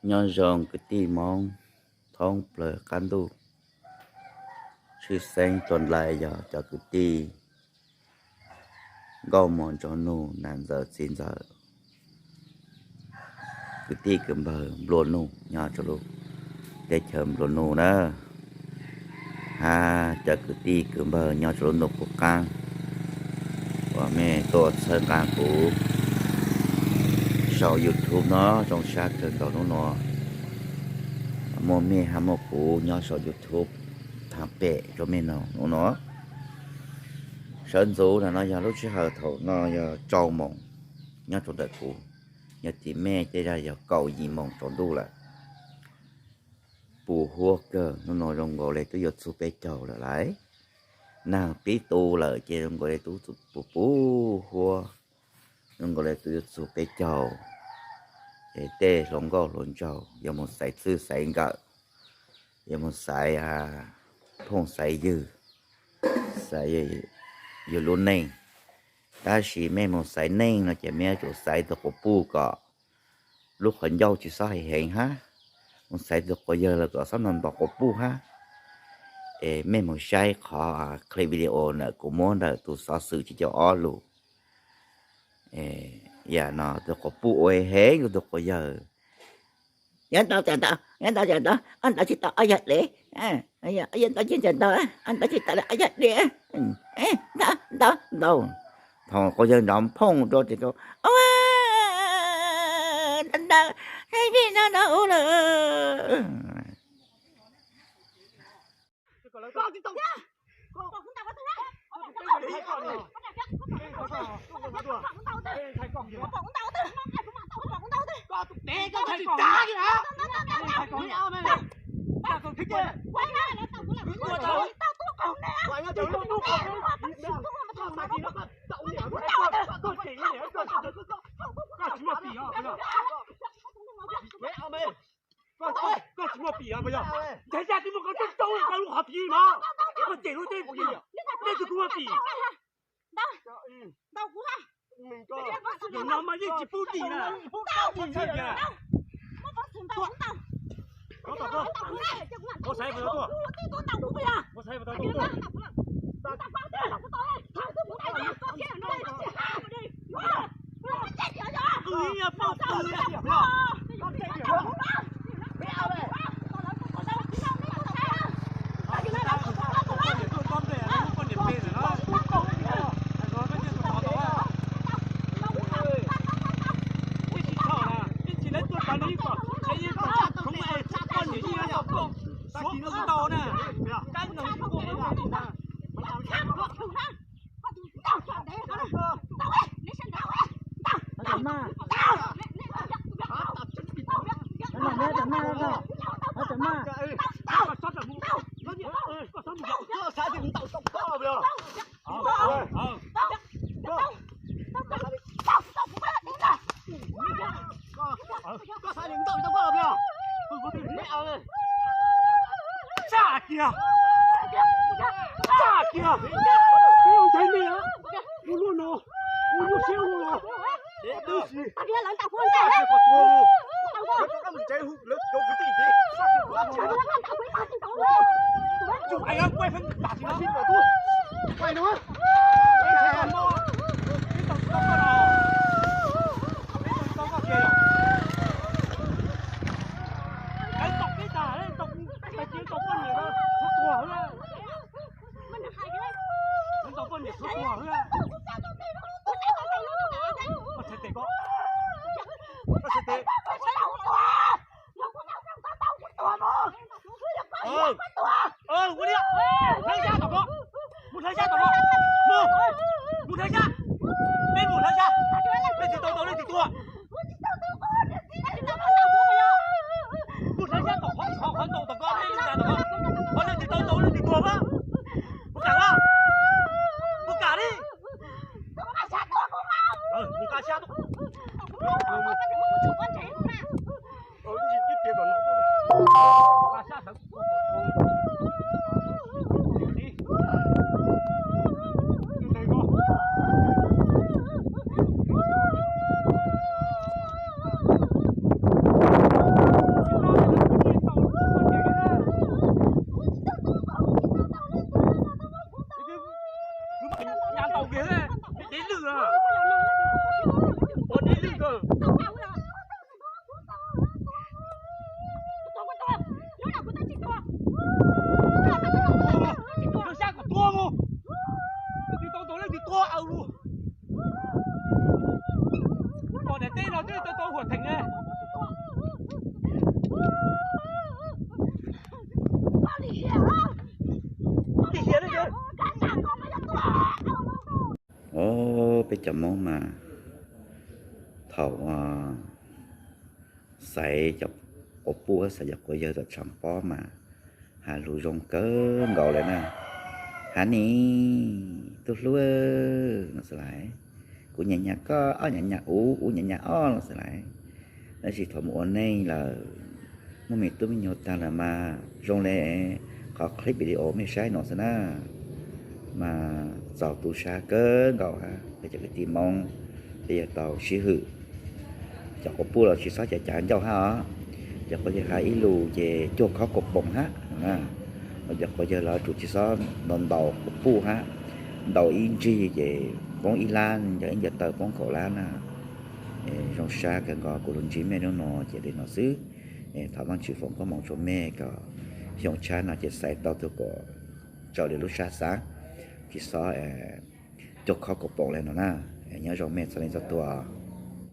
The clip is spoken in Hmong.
Nyob zoo kwv tij Hmoob thoob plaws qab ntuj, tshwj xeeb rau nraim yog cov kwv tij nkauj muam ntxhais nus, nam ntxawm txiv ntxawm, kwv tij kwv npawg nplua nuj nyob rau lub teb chaws nplua nuj na, hab cov kwv tij kwv npawg nyob rau lub ntuj qub qaab uas mej tuaj txhawb nqaa kuv saum YouTube no zoo sab kawg nkaus hnub no. Muaj mej hab muaj kuv nyob saum YouTube thaam pem rau mej no hnub no. Sawv ntxuv no yog lub sij hawm thaum no yog rau moos nyob rau ntawm kuv, yog tim mej tej zag yog kaum yim moos tsaus ntuj lawm. Puv huab kawg, hnub no zoo nkaus le twb yuav txug peb caug lawm lauj. Naag pib tu lawm ces zoo nkaus le twb puv puv huab, zoo nkaus le twb yuav txug peb caug. Es tej hluas nkauj hluas nraug yuav moog xaiv txwj xaiv nkawm, yuav moog xaiv phooj xaiv ywg, xaiv yug lub neej. Tab sis mej moog xaiv neej no ces mej yuav tsum xaiv tug quas puj kom lub qhov ncauj tsis xob heev heev hab, moog xaiv tug quas yawg los kom xob nto nto quas puj hab. Es mej moog saib qhov clip video ntawm kuv muab ntawm tus xov xwm tsib caug ob lug. Yam no tug quas puj ua heev heev, tug quas yawg yuav ntaus tsis tau, yuav ntaus tsis tau, ob ntaus tsis tau ob yawg dev, yuav ntaus tsis tau ob yawg dev, ntaus ntaus. Thaum quas yawg nrov phooj rau ces, ntaus, ntaus, ntaus ub lawm. Koj tsis muaj pim os, koj tsis muaj pim os, koj yog nrhiav zaj twb muaj koj coob coob koj lub qhov pim mas koj cem lub teb pim, tej tug kuj muaj pim. Zaum no mas yeej tsis pub dim na. Ua xaiv puas tau tuaj, ua xaiv puas tau tuaj. Tsa kiag, tsa kiag, peb ua ntxhais me, ua luaj no, ua luaj siab ua los, tib si, tsa kiag kom tuag los. Ua li, hlawv xyab tom ko, mus hlawv xyab tom ko, mus, mus hlawv xyab, peb mus hlawv xyab, leej twg tau tau leej twg tuag. Mus hlawv xyab tom qhov, qhov ntaus tom ko, peb mus hlawv tom ko, qhov leej twg tau tau leej twg tuag mas. Mus kam mas, mus kam li. Mus nqa xyab tuaj. Cov Hmoob mas thaum xaiv cov quas puj, xaiv cov quas yawg tom tshav pob mas has lus zoo kawg nkaus lawm na. Honey, tus hlub no xwb lauj, kuv nyiam nyiam koj, ob nyiam nyiam kuv, kuv nyiam nyiam ob no xwb lauj. Tab sis thaum mus ua neej lawm, muaj me tub me nyuam tag lawm mas zoo li qhov clip video mej saib no xwb na, mas txaus tu sab kawg nkaus hab peb cov kwv tij Hmoob, peb yuav tau sib hwm. Cov quas puj los tsis txhob cav cav ncauj hab os, cov quas yawg has ib lus ces cuag khob kaus poom hab no na. Cov quas yawg los yuav tsum tsis txhob ntaus ntaus quas puj hab, ntaus ib ntsig ces poob ib lab, ncaws ib ncaws taw poob kaum lab na. Zoo sab kawg nkaus, kuv lug ntsib mej hnub no ces li no xwb. Thov Vaajtswv foom koob moov rua mej kom xyoo tshab no ces xaiv tau tug kuas raws li lub sab xav, tsis txhob cuag khob kaus poom le no na. Nyob zoo mej txhua leej txhua tug.